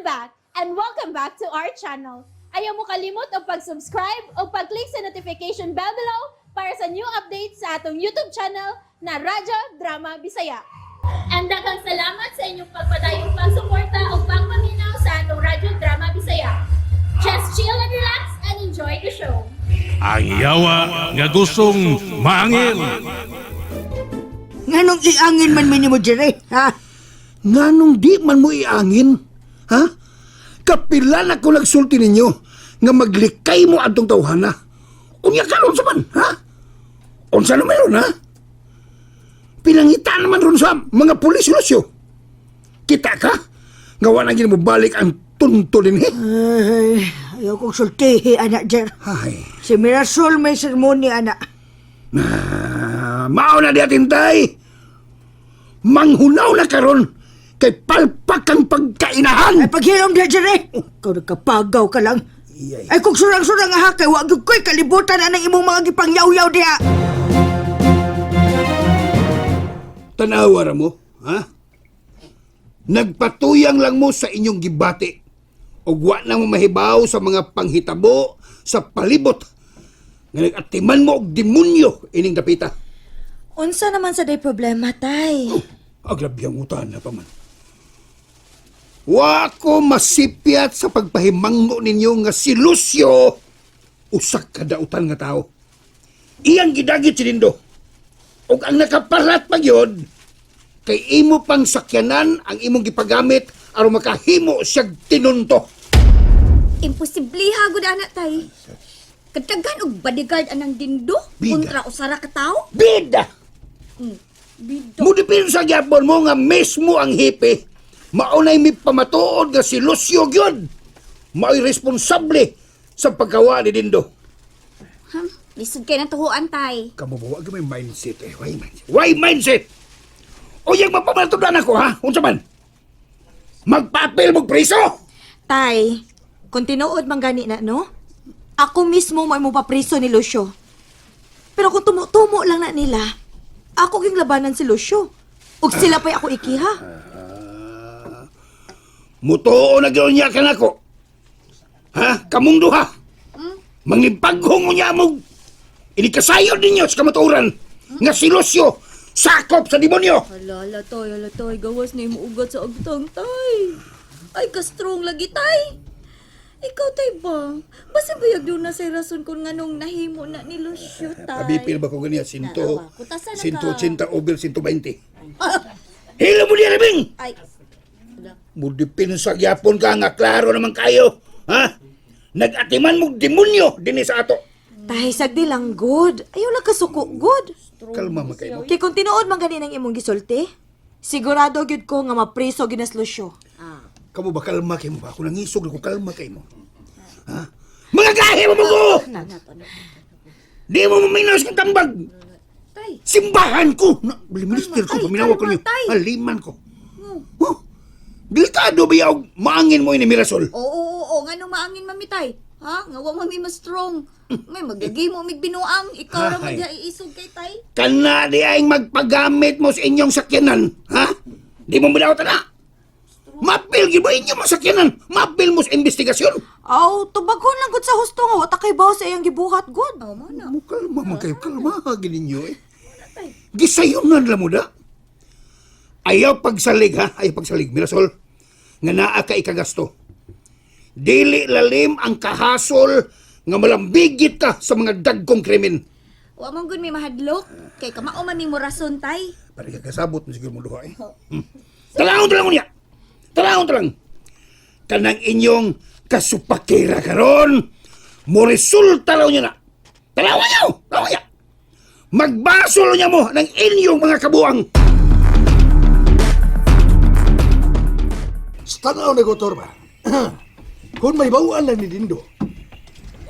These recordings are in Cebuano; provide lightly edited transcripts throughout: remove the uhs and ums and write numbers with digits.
I'm back and welcome back to our channel. Ayaw mo kalimot og pag-subscribe o pag-click sa notification bell below para sa new updates sa atong YouTube channel na Radyo Drama Bisaya. And daghang salamat sa inyong pagpadayong pagsuporta o pagpaminaw sa atong Radyo Drama Bisaya. Just chill and relax and enjoy the show. Ang yawa nga gustong maangil. Nganong iangin man mi nimo dire, ha? Nganong di man mo iangin? Ha? Kapila na ko nagsulti ninyo nga maglikay mo adtong tawhana. Unya karon sa man, ha? Unsa na meron, ha? Pinangita naman ron sa mga pulis, Lucio. Kita ka? Nga wa na mo balik ang tunto din, eh. Ay, ayaw kong sultihi, anak, Jer. Ay, Si Mirasol may sermon ni anak. ah, mao na di atintay. Manghunaw na karon kay palpak ang pagkainahan. Ay, paghilom diya, Jer, eh. Ikaw nagkapagaw ka lang. Iyay. Ay, kung surang-surang ha, kay wag gyud ko'y kalibutan anang imong mga gipangyaw-yaw diha. Tanawa ra mo, ha? Nagpatuyang lang mo sa inyong gibati. Ug wa na mo mahibaw sa mga panghitabo sa palibot. Nga nag-atiman mo og demonyo ining dapita. Unsa naman sa day problema, tay? Agrabyang utan na pa man. Wa ko masipyat sa pagpahimangno ninyo nga si Lucio usak ka dautan nga tao. Iyang gidagit si Dindo. Ug ang nakaparat pa gyud kay imo pang sakyanan ang imong gipagamit aron makahimo siyag tinunto. Imposible ha, gud anak tay. Kadaghan og bodyguard anang Dindo Bida. kontra usara ka tawo. Bida! Bida. Mudipin sa gyapon mo nga mismo ang hipi. Maunay mi pamatuod nga si Lucio gyud. Mao'y responsable sa pagkawa ni Dindo. Hmm, lisod kay nang tuhuan tay. Kamo ba, wag may mindset eh. Why mindset? Why mindset? O yung mapamatudan ako ha? Unsa man? Magpapil mo preso? Tay, kung tinuod man gani na, no? Ako mismo mo mo papriso ni Lucio. Pero kung tumo-tumo lang na nila, ako ging labanan si Lucio. Ug sila pa'y ako ikiha. Mutuo na gyud niya kanako. Ha? Kamong duha. Mangibaghong niya mo. Inikasayon ninyo sa kamatuoran nga si Lucio sakop sa demonyo. Hala, hala tay, hala tay, gawas na imo ugat sa agtang tay. Ay, ka-strong lagi tay. Ikaw tay ba? Basta bayag doon na sa rason kung nganong nahimo na ni Lucio tay. Abipil ba ko ganiya? Sinto, Naawa ko. Tasa na ka. 180 over 120. Hila mo niya, Rebing! Ay, Mudipin sa gyapon ka nga klaro naman kayo. Ha? Nag-atiman mo demonyo dinhi sa ato. Tay, sagdi lang, good. Ayaw lang kasuko, good. Kalma man kayo. Kay kung tinuod man gani ng imong gisulti, sigurado gyud ko nga mapriso gyud na si Lucio. Kamu ba kalma kayo mo ba? Ako nangisog ako kalma kayo mo. Ha? Mga gahe mo mo! Di mo maminaw sa tambag. Tay. Simbahan ko! Na, minister ko, Tay, paminawa ko kalma, niyo. tay. Aliman ko. Huh? Delikado ba yaw maangin mo ini Mirasol? Oo, oo, oo, nganong maangin mami tay. Ha? Nga wa mami mas strong. May magagay mo mig binuang. Ikaw ra man Ay. diha iisog kay tay. Kana di ay magpagamit mo sa inyong sakyanan, ha? Di mo minawat na. Mapil gyud mo inyong mga sakyanan. Mapil mo sa investigasyon. Aw, tubagon lang gud sa husto nga wa ta kay bawo sa iyang gibuhat, good. Oh, mo na. Mo kalma man kayo, kalma gid ninyo eh. Gisayon na nila mo da. Ayaw pagsalig ha, ayaw pagsalig Mirasol. Nga naa ka ikagasto. Dili lalim ang kahasol nga malambigit ka sa mga dagkong krimen. Wa man gud may mahadlok kay kamao man mi mo rason tay. Para kasabot mo siguro mo duha eh. Talangon talangon niya. Talangon talang. Kanang inyong kasupakira karon. Mo resulta law niya na. Talawan niyo! Talawan niya! Magbasol niya mo ng inyong mga kabuang. Sa tanaw na ko, Torba. Kung may bawaan lang ni Dindo,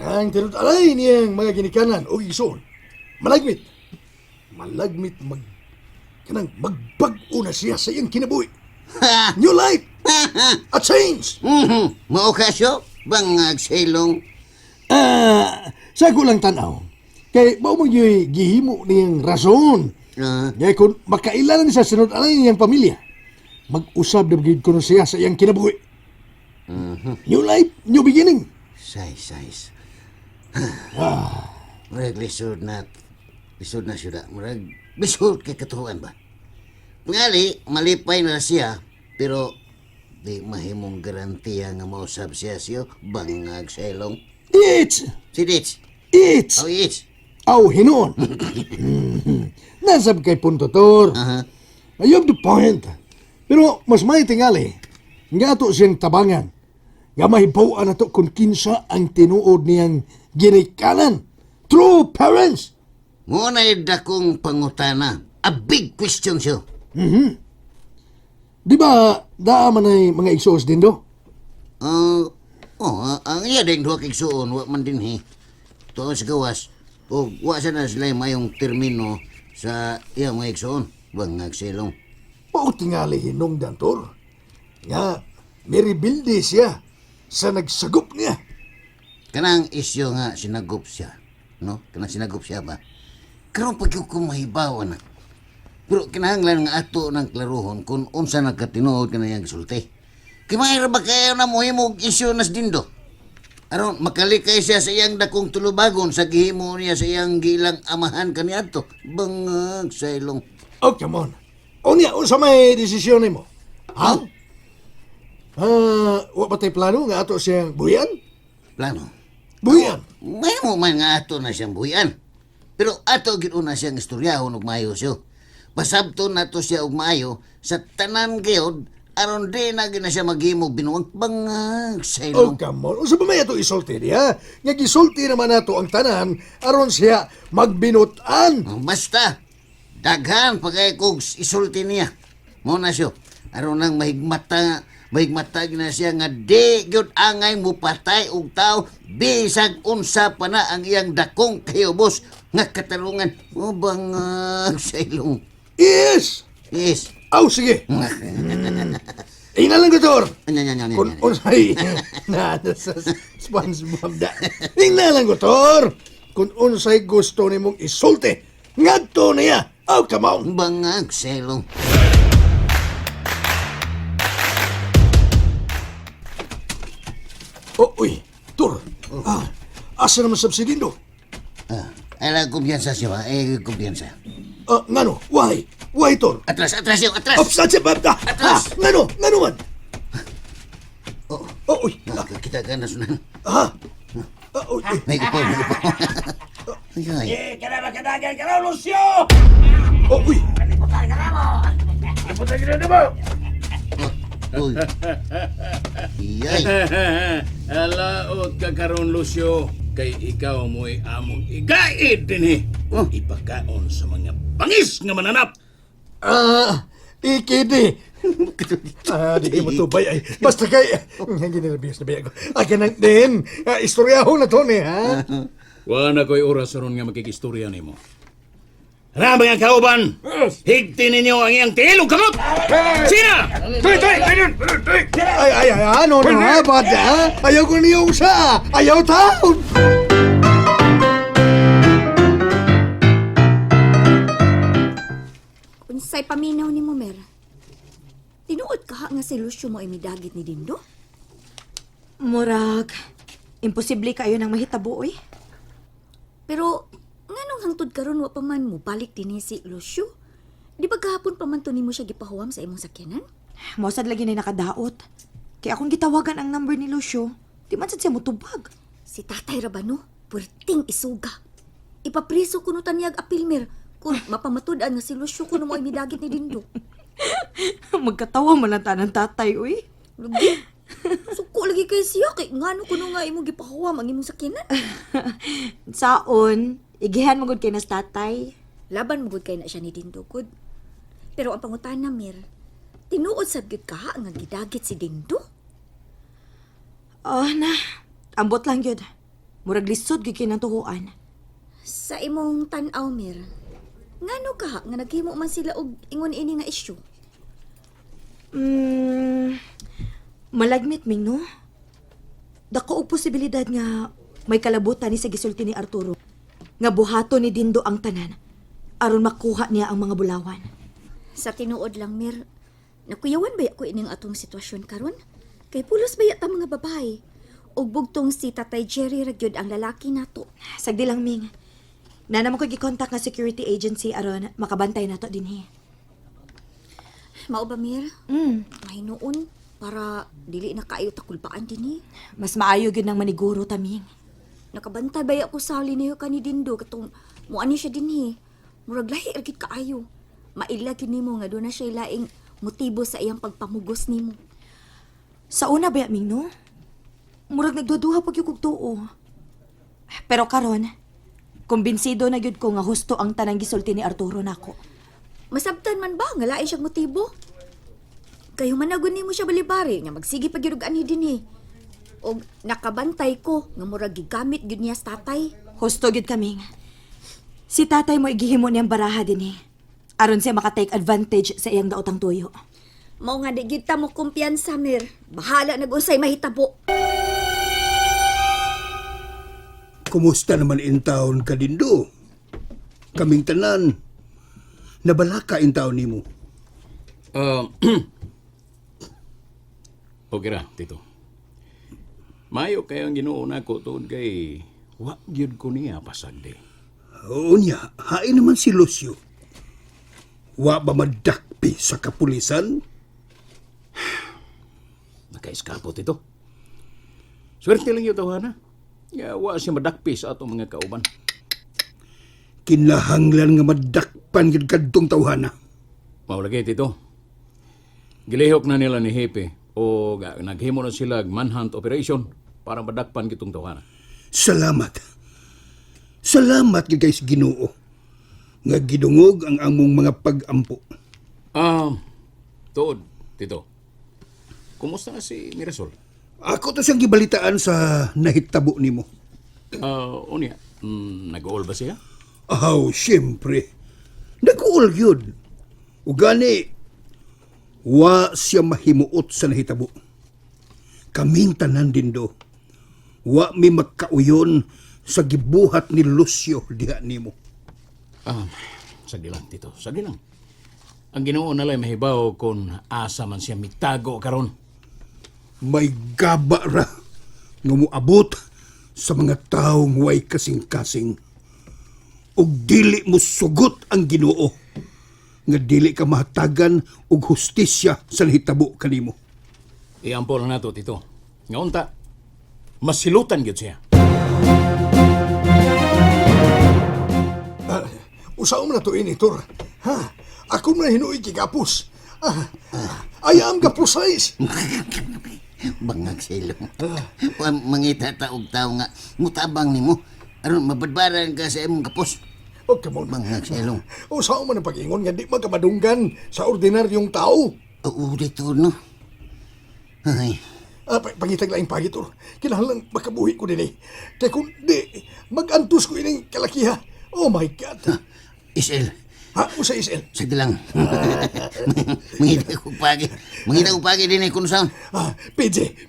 ang tinud-alay niyang mga ginikanan o igsoon, malagmit. Malagmit mag... Kanang magbag-o na siya sa iyang kinabuhi. New life! A change! Mao kaso, bangag sa ilong. Ah, sa ako lang tanaw. Kay mao man gyud gihimo niyang rason. Kay kung makailan siya sa sinod-alay niyang pamilya, mag-usab na gyud kuno siya sa iyang kinabuhi. New life, new beginning. Size, size. Murag lisod na, lisod na syuda. Murag lisod kay katuan ba? Ngali, malipay na siya, pero di mahimong garantiya nga mausab siya siyo, bangag sa ilong. It's, Si Ditch. it's, Oh, it's. aw hinuon. Nasab kay punto, Tor. Aha. You have the point. Pero mas may tingali, nga ato siyang tabangan, nga mahibaw-an ato kung kinsa ang tinuod niyang ginikanan. True parents! Ngunay dakong pangutana. A big question siyo. Di ba, daa man ay mga igsoos din do? Oh, ang iya ding duha kay suon wa man dinhi. Tuon sa gawas. O wa sa na sila mayong termino sa iya mga igsoon. Bangag silong. Mao tingali hinong dantor. Nga, niribilde siya sa nagsagup niya. Kanang isyo nga sinagup siya. No? Kanang sinagup siya ba? Karon pag ko mahibaw na. Pero kinahanglan nga ato ng klaruhon kung unsa nagkatinuod kanang sulti. Kay mahira ba kayo na mohimog isyo nas dindo? Aron makalikay siya sa iyang dakong tulubagon sa gihimo niya sa iyang gilang amahan kaniadto. Bangag sa ilong. Oh, come on. Unya, unsa may desisyon nimo? Ha? Ah, wa ba tay plano nga ato siyang buyan? Plano. Buyan. Mahimo man nga ato na siyang buhian. Pero ato gid una siyang istoryahon og maayo siyo. Pasabton nato siya og maayo sa tanan gyud aron di na gyud na siya maghimog binuang bangag sa Oh, ilong. come on. Unsa ba may ato isulti niya? Nga gisulti naman nato ang tanan aron siya magbinutan. Basta daghan pa kay kog isulti niya. Mo na siyo. Aron nang mahigmata mahigmata gyud na siya nga di gyud angay mupatay og tawo bisag unsa pa na ang iyang dakong kayubos nga katarungan. O bangag sa ilong. Yes. Yes. Aw, sige. Ina lang doktor. Ano, ano, ano, Kung ano. unsay na sa SpongeBob da. Ina lang doktor. Kung unsay gusto nimong isulti, ngadto niya. Oh, come on. Bangag selong. Oh, uy, Tur. Ah, asa naman sab si Dindo? Ah, ala kumpiyansa siya ba? Eh, kumpiyansa. Ah, ngano? Why? Why, Tor? Atras, atras siya, atras! Ops, atras, ah, Atras! ngano? Ngano man? Oh, Oh, uy. ah, kita ka na sunan. Ah. Ah, uy. uy. May upo, may upo. Ay, ay. Oh, uy. Uy. Iyay. Alaot ka karon Lucio kay ikaw mo'y among igaid dinhi. Oh. Ipakaon sa mga bangis nga mananap. Ah, ikidi. Ah, di kayo matubay ay. Basta kay, ginervyos na ba ako. Ah, ganang din. Ah, istoryahon na to ni, ha? Wa na ko'y oras ron nga makikistorya nimo. Ra mga kauban, higti ninyo ang iyang tiil ug kamot. Sina! Ay, ay, ay, ano na, bata? Ayaw ko niyo usa. Ayaw taon. Unsay paminaw ni mo, Mer? Tinuod ka nga si Lucio mo ay midagit ni Dindo? Murag, imposible kayo nang mahitabo, oy. Pero nganong hangtod karon wa pa man mo balik dinhi si Lucio? Di ba gahapon pa man to nimo siya gipahuwam sa imong sakyanan? Mosad lagi na nakadaot. Kaya akong gitawagan ang number ni Lucio, di man sad siya mutubag. Si Tatay Rabano, puwerting isuga. Ipapriso kuno taniyag apil Mer kung mapamatud-an nga si Lucio kuno mo ay midagit ni Dindo. Magkatawa man lang tanang tatay, uy. Lagi. Suko lagi kay siya kay ngano kuno nga imong gipahuwam ang imong sakyanan. Saon, igihan mo gud kay nas tatay. Laban mo gud kay na siya ni Dindo gud. Pero ang pangutana Mer, tinuod sad gyud ka nga gidagit si Dindo? Oh, na. Ambot lang yun. Murag lisod gyud kay nang tuhuan. Sa imong tan-aw Mer, ngano ka nga naghimo man sila og ingon ini nga issue? Malagmit ming no. Dako og posibilidad nga may kalabutan ni sa gisulti ni Arturo nga buhaton ni Dindo ang tanan aron makuha niya ang mga bulawan. Sa tinuod lang Mer, nakuyawan ba ko ining atong sitwasyon karon? Kay pulos ba yata mga babae? Og bugtong si Tatay Jerry ra gyud ang lalaki nato. Sagdi lang, Ming. Nana mo ko gikontak nga security agency aron makabantay nato dinhi. Mao ba, Mir? Mahinuon para dili na kaayo takulbaan dinhi. Mas maayo gyud nang maniguro ta, Ming. Nakabantay ba ako sa niyo kani Dindo katong muani siya dinhi. Murag lahi ra gyud kaayo. Maila gyud nimo nga doon na siya laing motibo sa iyang pagpamugos nimo. Sa una ba, Ming, no? Murag nagduduha pag yung tuo. Pero karon, kumbinsido na gyud ko nga husto ang tanang gisulti ni Arturo nako. Masabtan man ba nga lain siyang motibo? Kayo managon nimo siya balibari nga magsige pa gyud og anhi dinhi. Og nakabantay ko nga murag gigamit gyud niya sa tatay. Husto gyud kaming. Si tatay mo igihimo niyang baraha dinhi. Aron siya makatake advantage sa iyang daotang tuyo. Mao nga di gyud ta mo kumpiyansa, Mir. Bahala nag-unsay mahitabo. Kumusta naman in town ka Dindo? Kaming tanan. Nabalaka in town nimo. Okay ra, Tito. Mayo kayo ang Ginoo nako tuod kay wa gyud ko niya pasagdi. Unya, hain naman si Lucio. Wa ba madakpi sa kapulisan? Nakaiskapo, Tito. Swerte lang yung tawhana. Nga wa siya madakpi sa atong mga kauban. Kinahanglan nga madakpan gyud kadtong tawhana. Mao lagi, Tito. Gilihok na nila ni Hepe o naghimo na sila og manhunt operation para madakpan kitong tawhana. Salamat. Salamat gyud kay sa Ginoo nga gidungog ang among mga pag-ampo. Tuod, Tito. Kumusta na si Mirasol? Ako to siyang gibalitaan sa nahitabo nimo. Unya, nag-uol ba siya? Aw, siyempre. Nag-uol yun. Ugani, wa siya mahimuot sa nahitabo. Kaming tanan din do. Wa mi magkauyon sa gibuhat ni Lucio diha nimo. Sagdi lang, Tito. Sagdi lang. Ang Ginoo nalay mahibaw kung asa man siya mitago karon. May gaba ra nga moabot sa mga taong way kasing-kasing. Ug dili mo sugot ang Ginoo nga dili ka mahatagan og hustisya sa nahitabo kanimo. Iampo lang nato, Tito. Nga unta, masilutan gyud siya. Usaon man na to ini, Tor. Ha? Ako man hinuig gigapos. Ah, I am gapos size. Bangag sa ilong. Wa mangita ta og tawo nga mutabang nimo aron mabadbaran ka sa imong kapos. Oh, come on. Bangag sa ilong. Usaon man ang pag-ingon nga di man ka madunggan sa ordinaryong tao. Oo, dito no. Ay, Ah, pangitag laing pagi, Tor. Kinahanglan makabuhi ko dinhi. Kay kung di, mag-antos ko ining kalakiha. Oh my God. Isel, Ha? Usa Isel? sige lang. Mangita ko pagi. Mangita ko pagi din kung saan. Ah, PJ,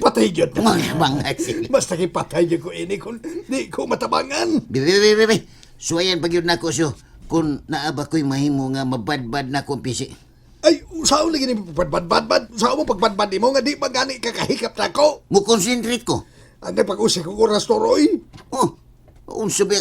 patay gyud. Bangag sa ilong. Basta kay patay gyud ko ini kung di ko matabangan. Bi, bi, bi, bi, bi. Suwayan pag yun nako siyo. Kung naaba ko'y mahimo nga mabadbad na akong pisi. Ay, usaon lagi ni pagbadbad-badbad. Usaon mo pagbadbad nimo nga di ba gani kakahikap na ko. Mo-concentrate ko. Ano pag-usik ko oras toroy? Oh, unsa ba?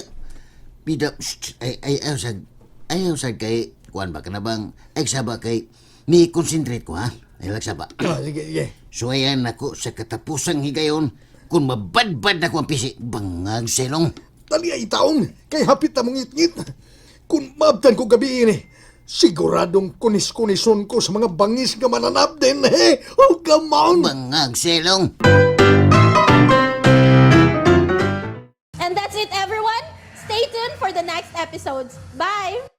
Pida, shh, ay, ay, ayaw sad, ayaw sad kay, kuan ba ka na bang, ay saba kay, ni concentrate ko ha? Ay lagsaba. Ah, sige, sige. Suwayan nako sa katapusang higayon, kung mabadbad na ko ang pisi, bangag selong. Dali ay taong, kay hapit na mong ngit-ngit. Kung maabtan ko gabi ini, siguradong kunis-kunison ko sa mga bangis nga mananap din, he. Oh, come on! Bangag selong. And that's it, everyone. Stay tuned for the next episodes. Bye!